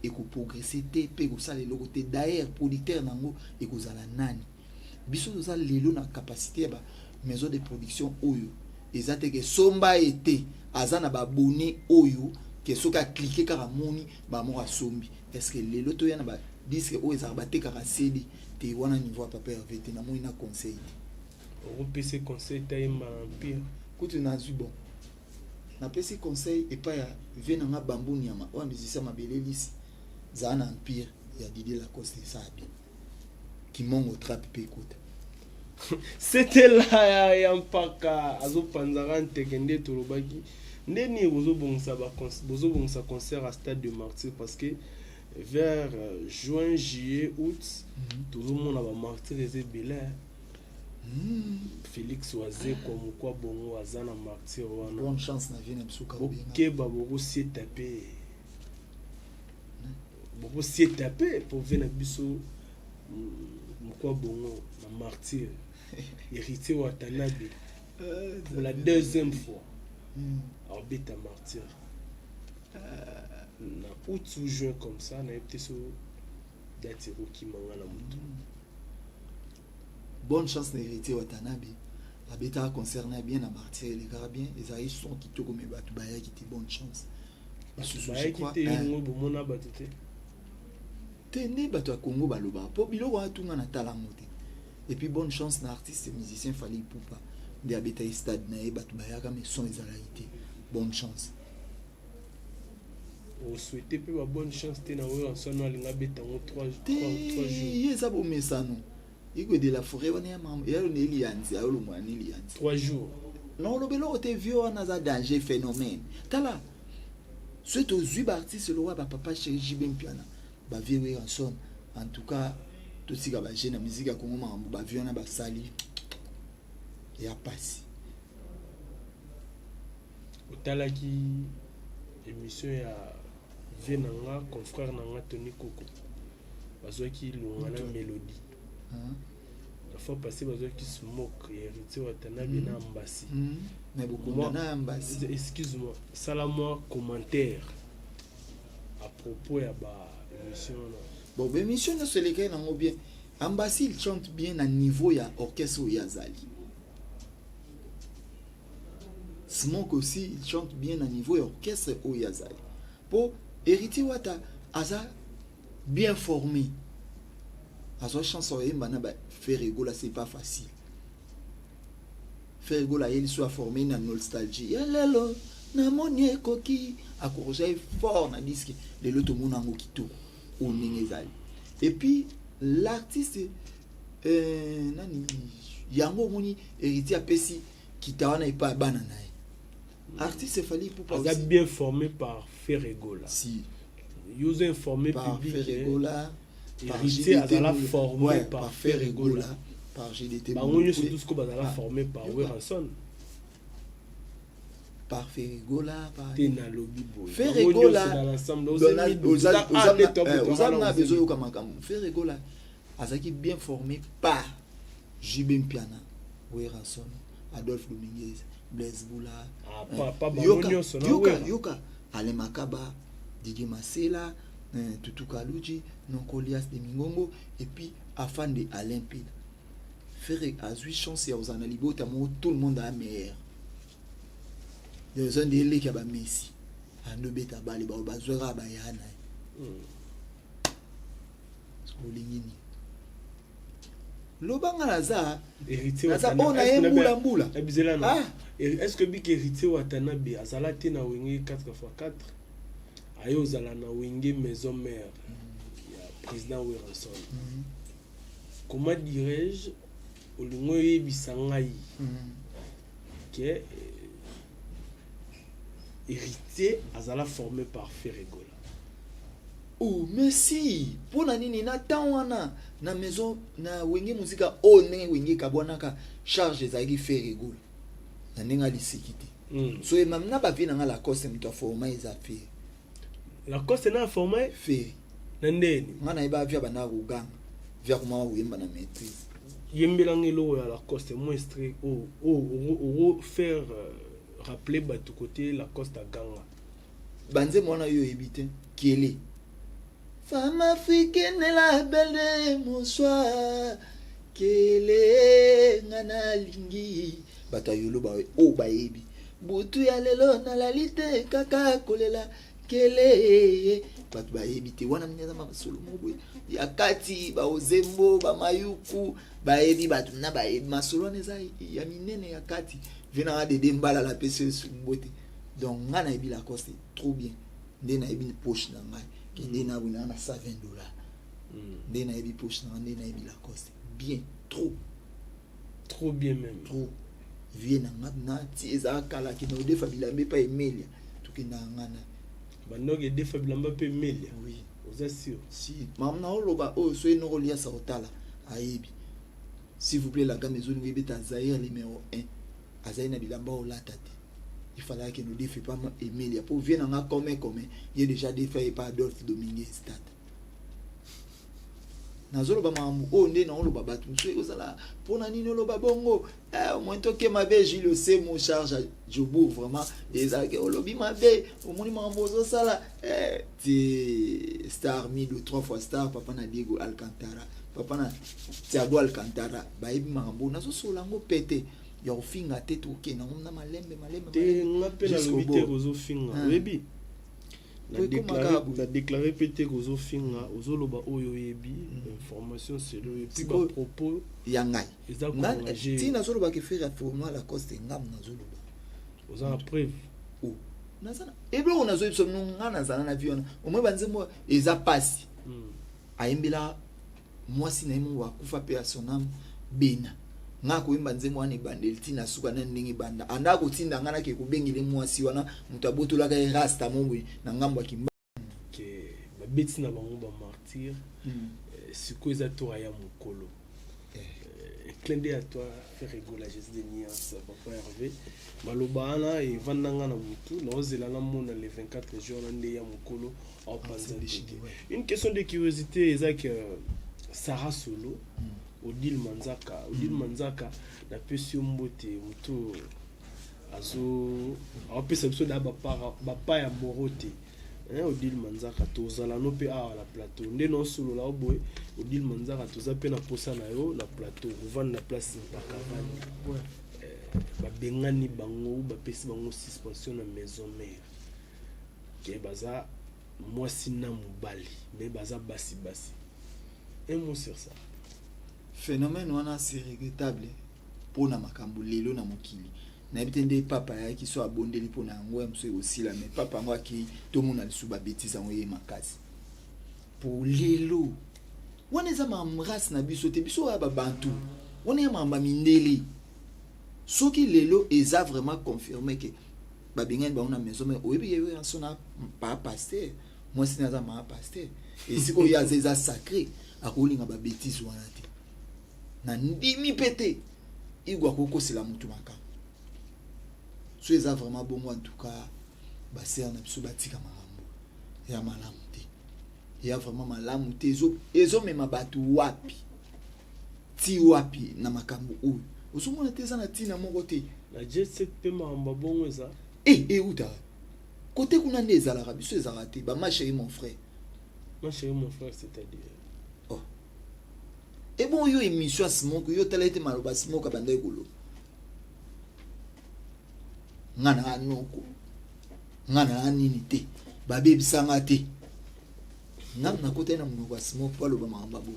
ekoprogresse te mpe ekosala eloko te. D'ailleurs, producteur nango ekozala nani? Biso toza lelo na capacité ya ba maison de production oyo eza te ke somba ye te, aza na babone oyo ke soki aclique kaka moni bamoko asombi. Est ce que lelo toya na badisque oyo ezalaka batekaka CD te? Wana niveau ya papa Hervé te, namoni na conseil te. Okopesa conseil te ayemba na Empire? Kutu nazwi, bon, napesi conseil epai ya vie na nga Bambu Nyama oyo musicien mabele lisi, zala na Empire ya Didier Lacoste, esala bien. Kimongo trap mpe ekota. C'était là ya mpaka azopanzaka nteke nde tolobaki nde nini bozobongisa concert à Stade de Martyr, parce que vers juin, juillet, août tozomona bamartyr eza ebele. Félix Wazekwa mokwa bongo aza na martyr wana. Bonne chance na vie na biso Kabenga. Bokeba, bokosieta mpe, bokosieta mpe po ve na biso mokwa bongo na martyr. Héritier Watanabe pour la deuxième fois abeta martyr na août ou juin comme ça, nayebi te so date ekokima nga na motu. Bonne chance na Héritier Watanabe. Abetaka concert na bien na martyr, elekaka bien, ezalaki son kitoko, me bato bayaki te. Bonne chance. Basusu bayaki te, yango bomona bato te. Te, nde bato ya Congo balobaka mpo biloko wana tunga na tala yango te. Et puis bonne chance na artiste musicien Fally Ipupa, nde abetaki stade na ye, bato bayaka mais son ezalaki te. Bonne chance. Osouhaite mpe ba bonne chance te na oyo ansano alinga abeta yango 3 te? jours. Ye eza bomesano Igwe de la Forêt wana ya mama ya na elianzi, ayolongwana na elianzi. 3 jours. Na oloba eloko te. Vieux wana aza danger, phénomène. Tala, soki tozwi baartiste lokola bapapa chéri JB Mpiana, bavieux Werrason, en tout cas totika baje na musique ya Kongo. Makambo bavieux wana basali ya pasi. Otalaki émission ya vieux na nga, confrère na nga Tony Koko? Bazwaki Lunga na Mélodie. La fois passée bazwaki Smoke ya Héritier Watanabe na Ambasi. Mais bokonda na Ambasi. Excuse-moi, sala mwa commentaire à propos ya ba émission wana. Bon, baémission nyonso elekaki nango bien. Ambasi, il chante bien na niveau ya orchestre oyo azali. Smoke aussi, il chante bien na niveau ya orchestre oyo azali, po Héritier Wata aza bien formé, azwa chance oyemba na baFerre Gola, c'est pas facile. Ferre Gola ayeli so aformé na nostalgie ya lelo, namoni ekoki akorza ye fort na disque. Lelo tomona yango kitoko oyo ndenge ezali. Et puis l'artiste nani yango, omoni Héritier apesi kita wana epai ya bana na ye, artiste Fally Ipupa. Aza bien formé par Ferre Gola. Si. Yo oza informé par public. Ferre Gola. Héritier azala formé ouais, par Ferre Gola, par GDT. Bango nyonso tout siko bazala formé par Werrason. Par Ferre Gola, par Te, nalobi boye. Ferre Gola oza na bezoyoka makambo. Ferre Gola azalaki bien formé par JB Mpiana, Werrason, Adolphe Dominguez. Blaise Bula. Ah, pa, pa bango Yoka, nyonso na yoka, Wera. yoka. Alain Makaba, Didier Masela, Tutu Kaluji, Nonkolias de Mingongo, et puis Afande Alain Pela. Ferre azwi chance ya kozala na libota moko, tout le monde a meilleur. Eza nde eleki ya bamessi andobeta bale bao bazwaka baya na ye. Olingi nini? Loba, nga naza Héritier naza Watanabe- oyo na ye Est-ce que mbula mbula. Ebizela na Ah. Est ce que biki Héritier Watanabe azala te na Wenge 4x4, aye ozala na Wenge Maison Mère ya président Werrason? Comment dirais-je, olingi oyebisa ngai ke Héritier azala formé par Ferre Gola? Oh, mais si, mpo na nini? Na temps wana na maison na Wenge Muzika oyo, ndenge Wenge ekabwanaka, charge ezalaki Ferre Gola na ndenge aliseki te. So emami na bavie na nga, Lacoste moto aforma eza Ferre. Lacoste na aforma? Ferre. Na ndeni? Nga nayeba via bandaka koganga, via komaka koyemba na maîtrise. Yembelanga eloko ya Lacoste, mo extrait oyo faire rappeler bato côté Lacoste aganga. Banzembo wana yo oyebi te. Kiele femme africaine, la belle de bonsoir, kele nga nalingi bato ya yolo oyo bayebi butu ya lelo, nalali te kaka kolela kele. Bato bayebi te wana mini, eza masolo moko boye ya kati, baozembo bamayuku bayebi, bato na bayebi masolo wana eza ya minene ya kati. Venanga dede mbala napesi yo mbote. Donc nga nayebi Lacoste trop bien, nde nayebi poche na ngai ke nde nabonaka na 120 $. Nde nayebi poche na ngai, nde nayebi Lacoste bien trop. Trop bien même. Trop vie na nga nati ezalaka kala, kende odefa bilamba epai Emelia, tokendaka nga na Bandoki edefa bilamba mpe Emelia? Oui. Oza sûr? Si mama na oloba oyo, so ye noko liasa kotala ayebi. S'il vous plaît, la gamme ezolinga ebeta Zaire numéro 1, azali na bilamba olata te, ifalaki akende odefa epa Emelia mpo vie na nga comme ye déjà defa epa Adolphe Dominguez. Tata, nazoloba makambo oyo nde naoloba, bato mosusu ozala mpona nini oloba bongo? Omoni toke mabe, Jules Osemo charge ya Jobourg, vraiment ezalaki olobi mabe, omoni makambo ozosala. Ti star mido, trois fois star, papa na Diego Alcantara, papa na Tiago Alcantara, bayebi makambo oyo nazosola yango pete ya kofinga te, tokokende yango na malembe malembe. Te, nga mpe nalobi te kozofinga. Oyebi, na déclaré mpe te kozofinga, ozoloba oyo oyebi, information selo, et puis bapropos ya ngai eza ti nazolobaka Ferre format Lacoste, ngam nazoloba. Oza na preuve? Naza eloko nazoyebisa bino, nga nazala na vie wana, omoi banzembo eza pasi. Ayembela mwasi na ye moko akufa mpe ya sonam bena, nga koyemba nzembo wana ebandeli ntina suka na ndenge ebanda, anda kotinda nga nake kobengele mwasi wana, moto abotolaka ye rasta mo boye na ngambo ya Kimba. Ke babeti na bango bamartyr. Sikoyo eza tour ya mokolo. Clin d'œil à toi, Ferre Gola, Jésus de Nuance, papa Hervé. Maloba wana evandanga na mutu, naozela namona le 24 juin wana nde ya mokolo aopanza teke. Une question de curiosité eza ke Sarah Solo, Odile Manzaka, Odile Manzaka, napesi yo mbote, motu azo aopesa biso da bapa ya moro te. Odile Manzaka, tozala no mpe awa na plateau nde naosolola o boye. Odile Manzaka, toza mpe na posa na yo na plateau, kovanda na place mpaka vandi. Babengani bango, bapesi bango suspension na Maison Mère ke baza mwasi na mobali, mais baza basi basi. Un mot sur ça? Phénomène wana, c'est regrettable mpona makambo lelo na mokili. Nayebi te nde papa ayaki so abondeli mpona yango ya mosu ekosila, mais papa yango akei, tomona lisusu babêtises yango ye makasi po lelo wana eza makambo race na biso te, biso oyo babantu wana ya makambo ya mindele. Soki lelo eza vraiment confirmé ke babengani bango na maison, mais oyebi ye so na pa pasteur, mwasi na aza maa pasteur, esika oyo aza eza sacré, akolinga babêtises wana te. Na ndimi mpe te igwe akokosela motu makambo. So eza vraiment bongo, en tout cas basere na biso batika makambo ya malamu te, ya vraiment malamu te. Ezomema bato wapi ti wapi na makambo oyo ozomona te? Eza na ntina moko te. Na jet set mpe makambo ya bongo eza. E euta kote kuna nde ezalaka, biso ezalaka te. Ba ma chérie, mon frère. Ma chérie, mon frère, c'est-à-dire? Oh. Ebon yo, émission ya Smoke, yo tala ete maloba Smoke abandaki koloba: nga na anoko, nga na nini te, babebisanga te. Nga nakotaki na monoko ya Smoke mpo aloba makambo abo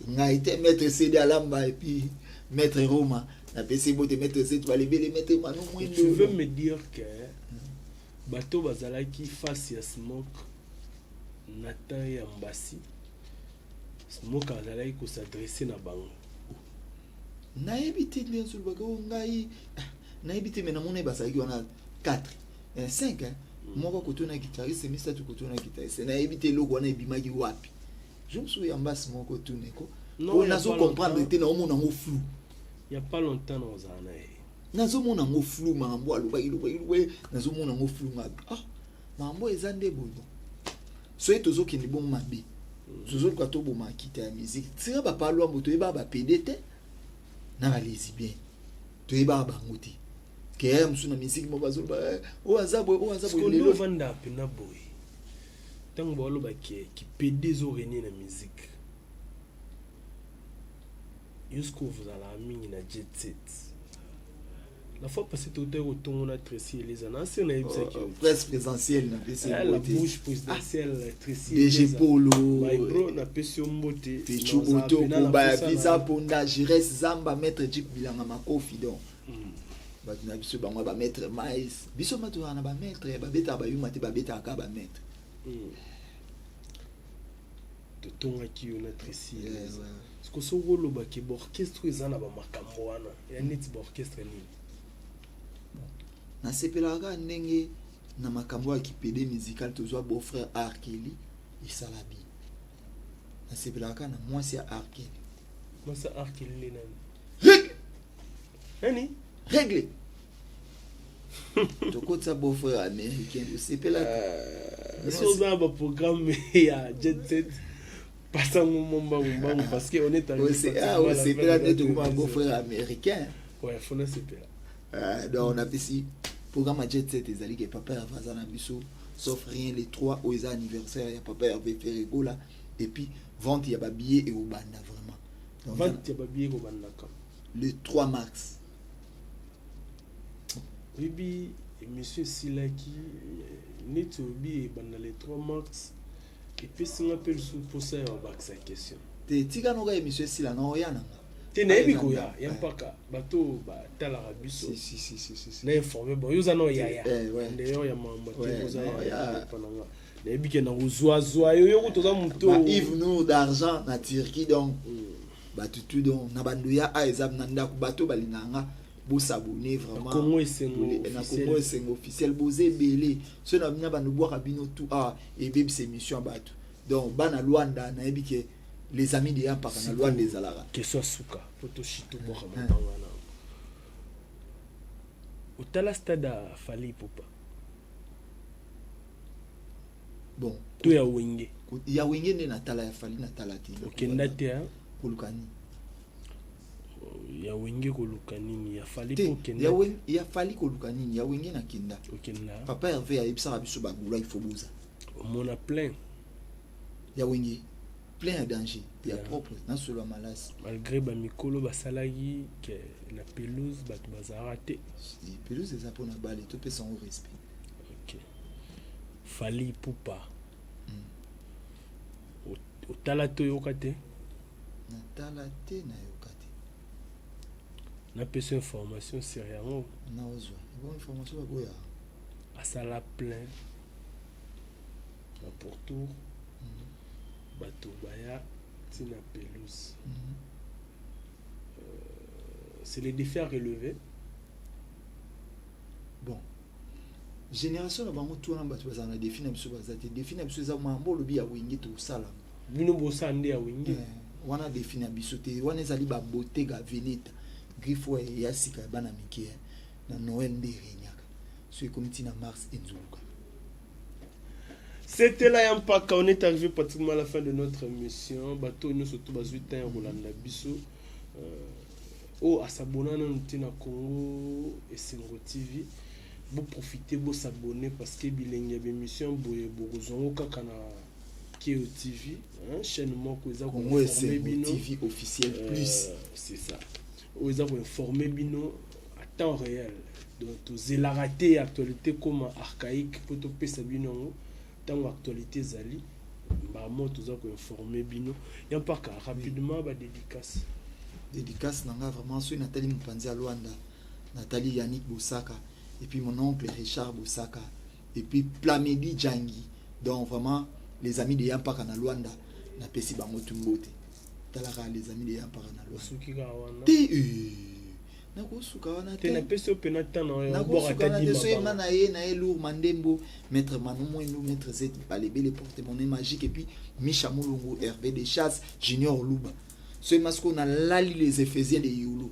ngai te. Maître Cd Alamba et puis maître Roma, napesi bote, maître Zet Balebele, maître Manu. Tu veux me dire que bato bazalaki face ya Smoke na temps ya Mbasi, Smoke azalaki kos'adresser na bango? Nayebi te ndenge solobaka o ngai, nayebi te, me namoni bazalaki wana 4, 5, moko kotuna guitariste, misato kotuna guitariste. Nayebi te eloko wana ebimaki wapi. Je mosusu yambasi moko tuneko po nazo comprendre te, naomona yango flou. Ya pas longtemps na ozala na ye. Nazomona yango flou. Makambo alobaki lobaki lobai, nazomona yango flou. Nga, ah, makambo eza nde boye. Bon, soki tozokende bongo mabe, tozoluka toboma kita ya musique. Tika bapalwambo, toyebaka bapédé te na balesbienne, toyebaka bango te. Ke mosusu na musique moko bazoloba oyo aza boye, oyo aza boye. Lelo ovanda mpena boye, ntango baloba ke kipédé ezorégner na musique, yo sikoyo ozalaka mingi na jet set. La fois passée totaki kotongo na Tracy Eleza na ase, nayebisaki presse présidentielle, napesi. La bouche présidentielle, Tracy. DG Polo. My bro, napesi yo mbote. Pechu Botoko Baya, Visa Ponda, Jires Zamba, maître Jip Bilanga Makofi. Donc bato na biso bango bamaître mais biso ma tozala na bamaître, babetaka bayuma te, babetaka kaka bamaître. Totongaki yo na Tracy Eleza. Siko soki olobaki baorchestre eza na bamakambo wana ya neti baorchestre nini? Nasepelaka kaka ndenge na makambo ya kipédé musical tozwa beau-frère Arkeli, esala bien. Nasepelaka kaka na mwasi ya Arkeli. Mwasi ya Arkeli nde nani? Règle. Nani? Règle. Tokotisa beau-frère américain, tosepelaka. So oza na baprogramme ya jet set, pasango mo mbangu mbangu, parce que on est Osepela nde tokoma beau-frère américain. Ouais, faut nasepela. Donc napesi programme ya jet set ezali ke papa Herve aza na biso, sauf rien, les trois oyo eza anniversaire ya papa Herve Ferregola, et puis vente ya babillet ekobanda vraiment. Donc, vente ya babillet ekobandaka? Le 3 mars. Oyebi, émission esilaki neti oyebi ebanda le 3 mars, epesinga mpe lisusu mposa ya babakisa question. Te, tika noka émission esila na oya nanga. Te, nayebi koya ya mpaka bato batalaka biso na informe. Bon, yo oza na oyaya ndeyo ya mambo te, oza ya nanga, nayebi ke na kozwazwa yo, yo kuta oza moto. Yves Nour d'argent na Turquie, donc bato tu, donc na bandoya a eza na ndako, bato balingaka nga, bosabone vraiment. Congo Esengo. Na Congo Esengo officiel, boza ebele. So na bino bando bwaka bino tu a ebebisa émission ya bato. Donc bana Lwanda, nayebi ke les amis de Yampaka na Lwanda ezalaka. Question suka po toshita, obwaka mabanga na otala stade ya Fally Ipupa? Bon. To ya Wenge? Ya Wenge nde natala, ya Fally natala te. Okenda te? Koluka nini? Ya Wenge koluka nini? Ya Fally mpo okenda? Ya Fally koluka nini? Ya Wenge nakenda. Okenda. Papa Herve ayebisaka biso bagula, il faut boza. Omona plein? Ya Wenge plein ya danger ya propre na solo ya malasi. Malgré bamikolo basalaki ke na pelouse bato bazalaka te. Pelouse eza mpona bale, topesa yango respect. Ok, Fally Ipupa, otala te, oyoka te? Natala te, nayoka te. Napesa information sur yango. Naozwa bon information baboya. Asala plein na pourtour, bato baya ntina pelouse. C'est le défi à relever. Bon, génération na bango tu wana, bato bazala na défi na biso baza te. Défi na biso eza mambo olobi ya Wenge, tosala. Bino bosala nde ya Wenge? Wana défi na biso te, wana ezali babotega veneta griffe oyo ya sika ya bana mike na Noël nde eregnaka, so ekomi ntina mars enzuluka. C'était là Yampaka, on est arrivé pratiquement à la fin de notre émission. Bato nous surtout bazui temps Rolanda biso. Oyo asabona nanu te na Congo Esengo TV, bo profiter bo s'abonner parce que bilengi ya ba emission boye bokozwa yango kaka na Keo TV, hein, chaîne moko eza ko Congo informer Esengo bino. TV officiel plus. C'est ça. Oyo eza ko informer bino à temps réel. Donc tozelaka te actualité comme archaïque po topesa bino yango ntango actualité ezali mbamo toza ko informer bino. Ya mpaka rapidement ba dédicace. Dédicace na nga vraiment, soki natali mopanzi ya Lwanda, natali Yannick Bosaka et puis mon oncle Richard Bosaka et puis Plamedi Djangi. Donc vraiment les amis de Yampaka na Lwanda, napesi bango tu mbote. Talaka les amis de Yampaka na Lwanda. Osuki kaka wana? Te, nakosuka wana. Te, napesi yo mpena ntan na yo. Nakosuka wana te. Soki ma na ye Lour Mandembo, maître Manu Mwendo, maître Z Balebele, porte monnaie magique, et puis Micha Mulungu, Hervé de Chasse, Junior Luba. Soki ma sikoyo nalali les Éphésiens de Yolo,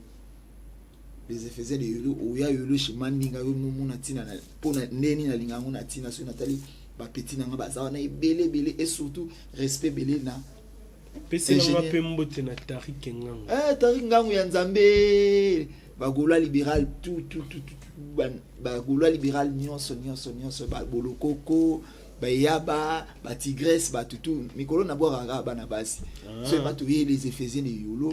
les Éphésiens de Yolo, oya Yolo chez Mandinga, yo momona ntina mpona ndeni nalinga yango na ntina. Soki natali bapeti na nga baza wana ebele ebele, et surtout respect ebele na Peselanga mpe mbote na Tarik Ngango. Eh, Tarik Ngango ya Nzambe. Bagaulois libéral, tout tout tout tout, bagaulois libéral nyonso nyonso nyonso, bolokoko, bayaba, batigresse, batutu mikolo nabwakaka kaka bana basi. Soki bato ye les Éphésiens de Yolo,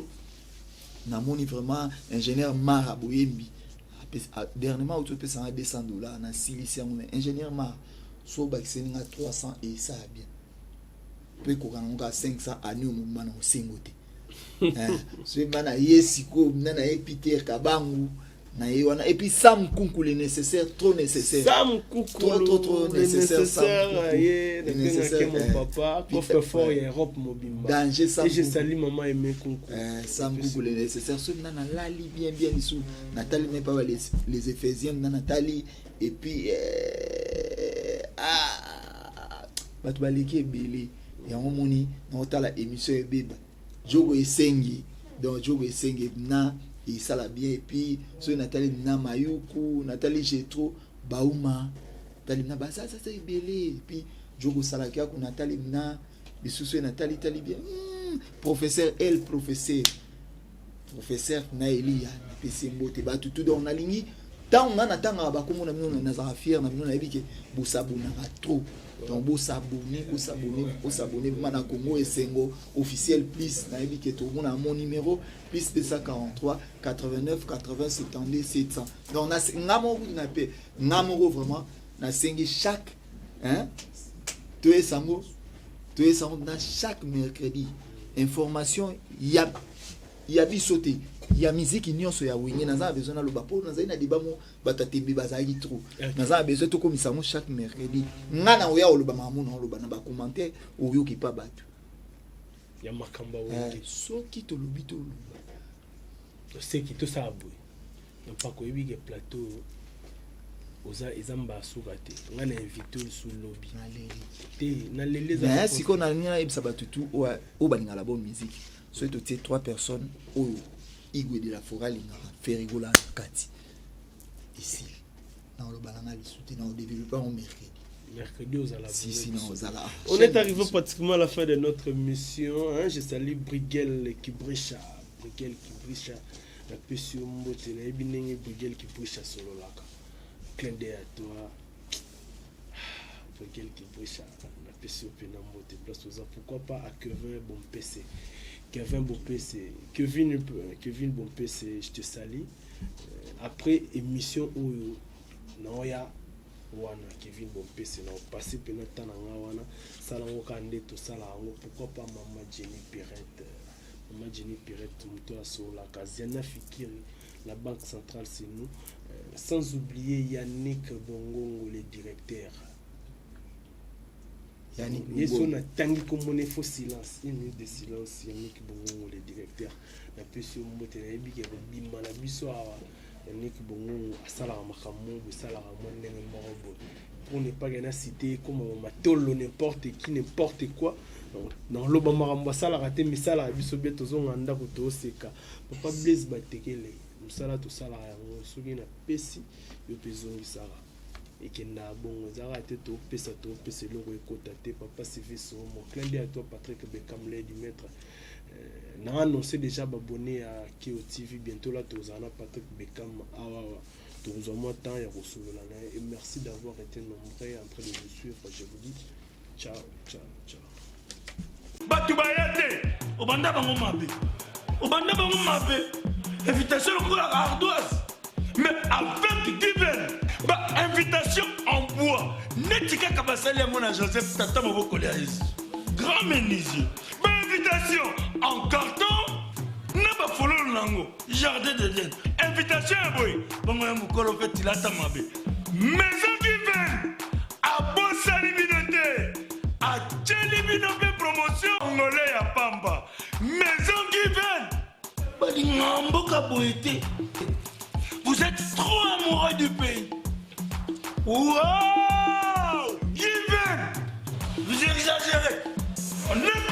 namoni vraiment ingénieur Mara Boyembi. Dernièrement auti opesanga 200 $, nasilisi yango. Mais ingénieur Mara, so obakiseli nga 300, esala bien mpo ekoka nango kaka 500 ani omoma na osengo te. Soki nga na ye sikoyo na ye Peter Kabangu na ye wana, et puis Sam Kunku, le nécessaire, trop nécessaire. Sam Kuku. Trop trop trop nécessaire. Sam Kuku ye nabengaki mon papa, coffre fort ya Europe mobimba. Danger, Sam. Et je salue maman Aimé Kunku. Sam Kuku, le nécessaire. Soki nga nalali bien bien lisusu, natali me pa les Éphésiens na natali, et puis ah, bato baleki ebele. Yango moni naotala émission ebeba jogo esengi, donc jogo esengi na esala bien. Et puis soki natali na Mayuku, natali Jetro Bauma, natali na bazazaza ebele, et puis jogo osalaki ako, natali na lisusu natali tali bien, professeur el professeur, professeur na Eliya, napesi mbote bato tu. Donc nalingi ntango nga natangaka bakombo na bino, nazalaka fier na bino, nayebi ke bosabonaka trop. Donc bosabone, bosabone, bosabone vraiment na Congo Esengo officiel plus. Nayebi ke tomona mon numéro plus 243 89 80 72 700. Donc nga moko kutu na pe nga moko vraiment nasengi chaque, hein, toyesango toyesango na chaque mercredi information ya biso te, ya miziki nyonso ya Wenge. Naza na besoin naloba mpo nazali na débat mo bato ya tembe bazalaki trop. Naza na besoin tokomisa yango chaque mercredi. Nga na oya oloba makambo na oloba na bacommentaire, oyoki pa bato ya makambo ya Wenge. Soki tolobi, toloba. Toseki, tosala boye na mpaka oyebi ke plateau oza eza mbasuka te. Ngai na invité lisusu lobi te, naleli. Mais sikoyo nalingi nayebisa bato tu oyo balingaka la bonne musique, soki totie trois personnes oyo Igwe de la Forêt alingaka, Ferre Gola na kati, esili. Naoloba nanga lisu te, naodéveloppe yango mercredi. Mercredi ozala. Si si, naozala. On est arrivé pratiquement à la fin de notre mission, hein. Je salue Brigel Kibrisha, Brigel Kibrisha, napesi yo mbote. Nayebi ndenge Brigel Kibrisha asololaka. Clin d'œil à toi, Brigel Kibrisha, napesi yo mpena mbote place oza. Pourquoi pas à Kevin Bompese, Kevin Bompese, Kevin, Kevin Bompese, je te salue. Après émission oyo naoya wana, Kevin Bompese, na opase mpena ntan na nga wana, sala yango kaka nde tosala yango. Pourquoi pas mama Jenny Pirette, mama Jenny Pirette, moto asololaka, Ziana Fikiri, la banque centrale c'est nous, sans oublier Yannick Bongongo, le directeur. Yannick. Ye so natangi komona efo silence, une minute de silence. Yannick Bongongo, le directeur, napesi yo mbote. Nayebi ke kobima na biso awa, Yannick Bongongo asalaka makambo boye, esalaka mwa ndenge moko boye, pour ne pas ke na cité comme matolo, n'importe qui, n'importe quoi. Naloba makambo asalaka te, misalaka biso bie tozonga ndako tooseka. Papa Blaise Batekele, mosala tosalaka yango, soki napesi yo mpe ezongisaka, ekendaka bongo, ezalaka te topesa topesa eloko ekota te. Papa Sivis Omo, clin d'œil à toi. Patrick Bekam, lady maître. Na annoncé déjà baabonné ya Keo TV, bientôt là tozala na Patrick Beckham awawa, tokozwa mwa temps ya kosolola na ye. Et merci d'avoir été nombreux en train de nous suivre. Je vous dis ciao, ciao, ciao. Bato baya te, obanda bango mabe, obanda bango mabe. Invitation lokola ardoise, mais avec Given, bainvitation en bois neti kaka basali yango na Joseph, tata mobokoli ya Yesu, grand menuisier. Bainvitation en carton na bafololo nango, jardin d'Eden. Invitation ya boye bongo ya mokolo mpe tilata mabe. Maison Given abosani bino te, atieli bino mpe promotion ngole ya pamba. Maison Given balingaka mboka boye te. Vous êtes trop amoureux du pays. Wow, Given, vous exagérez. On est